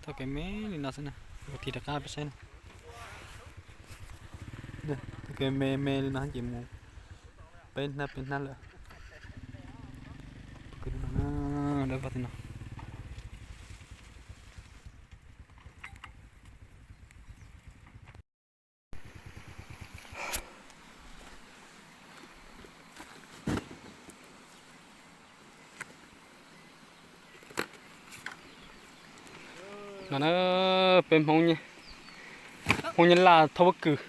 Thaum kev me li no xwb na, ua tig rov qab peb saib na. Thaum kev me me li no ces mus peb hnab peb hnab lawm. Dawb paug tiag no. No na, peb Hmoob, Hmoob Nyab Laj thauj pob kws.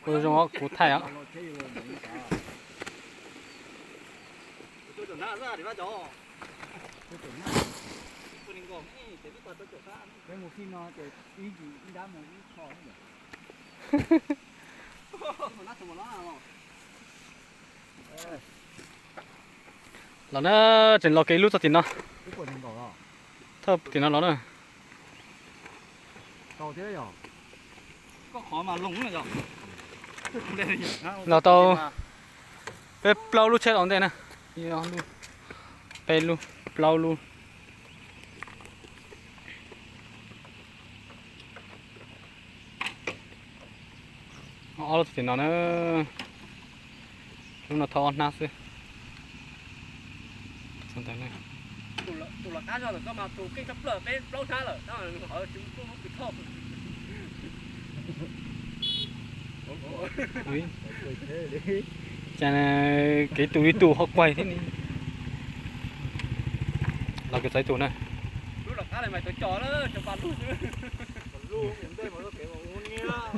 Ua zoo kuv thaij os. Los na, tseem los kev ib lub txoj tim no. Thauj tim no los na. Los tau peb plaub lub tsheb los ntej na. Peb lub, plaub lub. Ob lub tim no na. Lub no thauj ob hnab xwb. Cas kev tus li tus ho kuaig thiab ne. Los kev txawv tus na.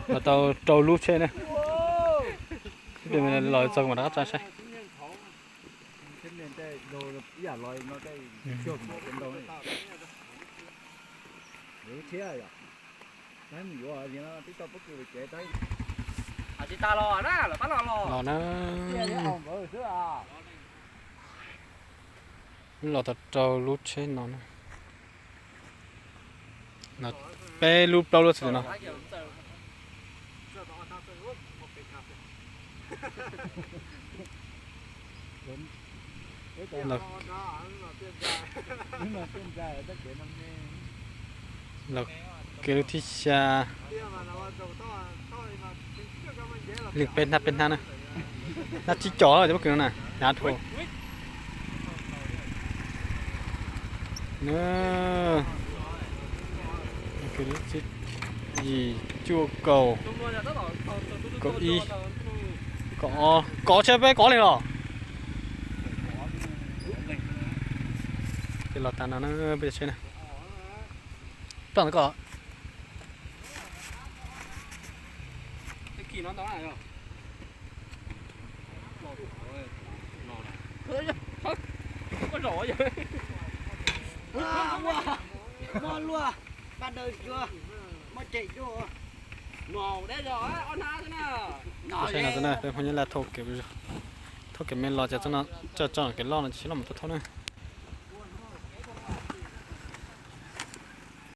Los tau rau lub tsheb na. Los txog mas rov qab tsa saib. Los na. Los tau rau lub tsheb no na. Peb lub plaub lub txoj tim no. Los kev lub thib xya. Leej peb hnab peb hnab na. Hnab tsib com cov pob kws no na, hnyav dhau. Yim, cuaj, kaum, kaum ib, kaum ob, kaum ob tsheb peb kov li los. Ces los tas no na peb cov tsheb na. Toj ntawd koj. Saib no xwb na, peb Hmoob Nyab Laj thauj kev me los ces txoj tso kev loj no ces sib loj mus thauj thauj na.